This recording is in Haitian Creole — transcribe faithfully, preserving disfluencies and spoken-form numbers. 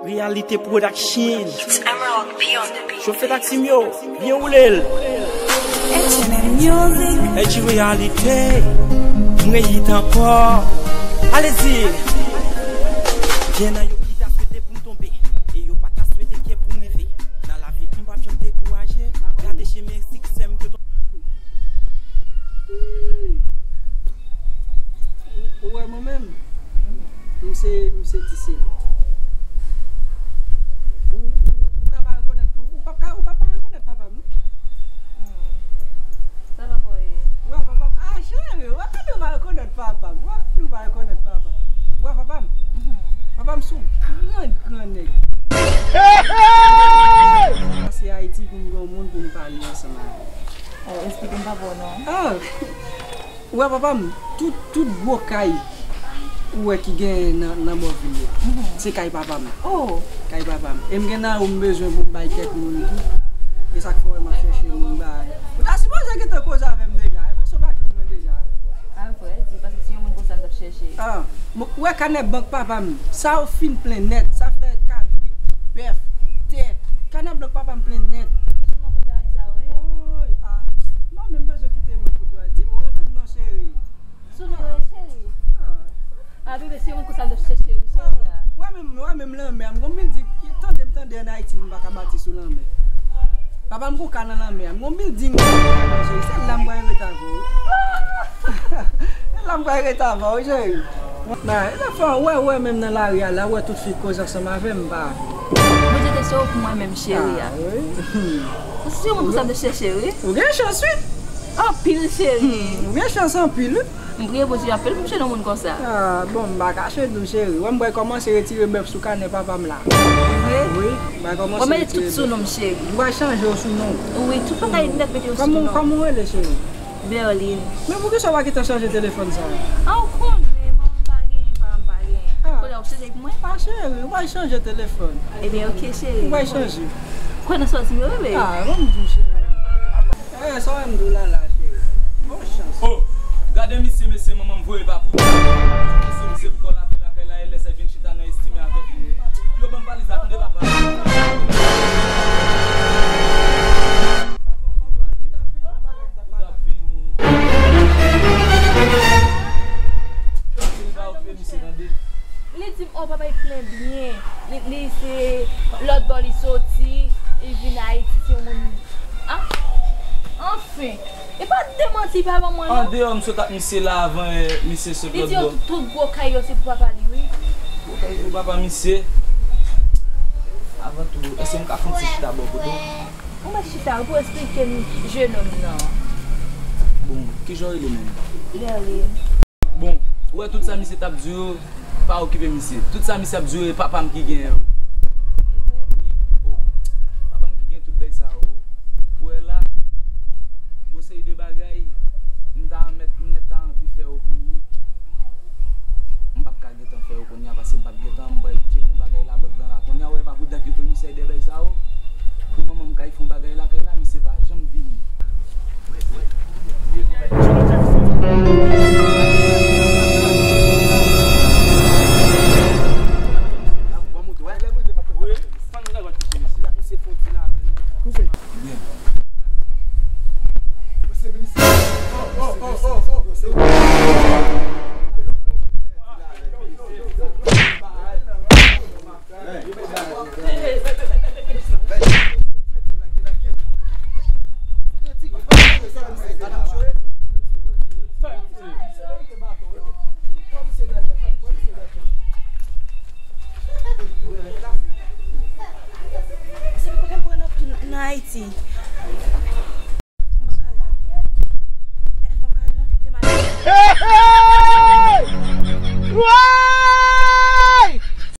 Reality Production. It's Emerald P on the beat. Chofe taxi m yo, byen woule l. H N M Music. H G Reality, m reyit ankò. Alezi. Gen nan yo ki ta swete pou m tonbe, e yo pa ta swete ke pou m rive. Nan lavi, m p ap janm dekouraje. Gade chemen siksè m yo. Ou, ou wè mwen menm? M se, m se ti seri. Ou, ou, ou ka pa rekonèt, ou, ou p ap ka, ou p ap pa rekonèt papa m, non? Hmm. Sa papa w ye? Ou wè papa m? Ah, cheri, ou wè kòman ou pa rekonèt papa m? Ou wè kòman ou pa rekonèt papa m? Ou wè papa m? Mhm. Papa m se yon gran, gran nèg. Pase Ayiti pou m gen yon moun pou m pale ansanm avè l. Oh, esplike m papa w non. Ah! Ou wè papa m, tout, tout gwo kay ou wè ki genyen nan, nan bò vil yo, mhm, se kay papa m. Oh! Kay papa m. E m gen nan yo m bezwen pou m bay kèk moun tou. E sa k fè w wè m ap chèche moun bay. Ou ta sipoze gentan koze avè m deja. E paske w pa jwenn mwen deja. A vre, di, paske se yon moun konsa m t ap chèche. Ah, m, ou wè kanè bank papa m, sa yo fin plen nèt, sa fè kabrit, bèf, tè. Kanè bank papa m plen nèt. Sou non tout bagay sa yo ye? Woy, ah, m pa menm bezwen kite mwen pou dwa. Di m ou renmen m non, cheri. Sou non, wi, cheri. Ah. Ah, bebe, se yon moun konsa m t ap chèche, wi, cheri, ah. Wè menm, wè menm lanmè a, m gon bilding, tande m tande ann Ayiti, moun pa ka bati sou lanmè. Papa m gon kay nan lanmè a, m gon bilding, cheri, se la m pral rete avè w. Se la m pral rete avè w, cheri. Nan, e nan fè, wè, wè menm nan lari a la, wè tout fi koze ansanm avè m, m pa. Bondye te sou pou mwen menm, cheri, ah, a. Wi. Se yon moun konsa m t ap chèche, wi. Ou gen chans, wi. Anpil, cheri. Hmm, ou gen chans anpil, wi. M priye Bondye anpil pou m jwenn yon moun konsa. Ah, bon, m pa kache di w, cheri. Wè m pral kòmanse retire bèf sou kanè papa m la. Vre? Wi, m pral kòmanse retire bèf. Ou mete tout sou non m, cheri. M pral chanje w sou non. Wi, tout bagay nèt mete yo sou non. Kòman, kòman w rele, cheri? Berline. Men poukisa w pa gentan chanje telefòn sa a? Ah, ou konnen, manman m pa genyen, papa m pa genyen. Ah. Kounye a w chanje ak mwen? Ah, cheri, ou pral chanje telefòn. Ebyen, oke, cheri. Ou pral chanje. Kwè nan sa w di m yo, bebe. Ah, ban m di w, cheri. Eh, sa w wè m di w la la, cheri. Bon chans. Oh, gade misye, mesye, manman m voye pa pou li. Misye, misye pou kò lave lakay la, e lè sa vin chita nan estime avèk li. Yo ban m valiz la, tande papa. Ou t ap vini. Li pa okipe misye, tande. Li di m, oh, papa, li plen byen. Li, li se lòt bò li soti, li vin Ayiti, se yon moun. Ah, anfen. E pa de manti, pa ban mwen, non. Andeyò, m sot ak misye la avan, eh, misye sot lòt bò. Li di yo tout gwo kay yo se pou papa li, wi. Gwo kay pou papa misye. Avan tou, èske m ka fè yon ti chita bò kote w? Ou mèt chita, ou pou esplike m jenòm nan. Bon, kijan w rele menm? Berline. Bon, ou wè tout sa misye t ap di yo, pa okipe misye. Tout sa misye ap di yo, e papa m ki genyen yo. Wi, oh, papa m ki gen tout bèy sa yo. Ou wè la, gon seri de bagay, m ta mèt, m mèt ta anvi fè yo pou ou. M p ap ka gentan fè yo kounye a, paske m p ap gentan, m pral tcheke yon bagay labank lan la. Kounye a, ou wè, pa pou dat yo voye misye de bèy sa yo. Pou manman m kay fè yon bagay lakay la, misye pa janm vini. Se kote m pran nan, nan Ayiti.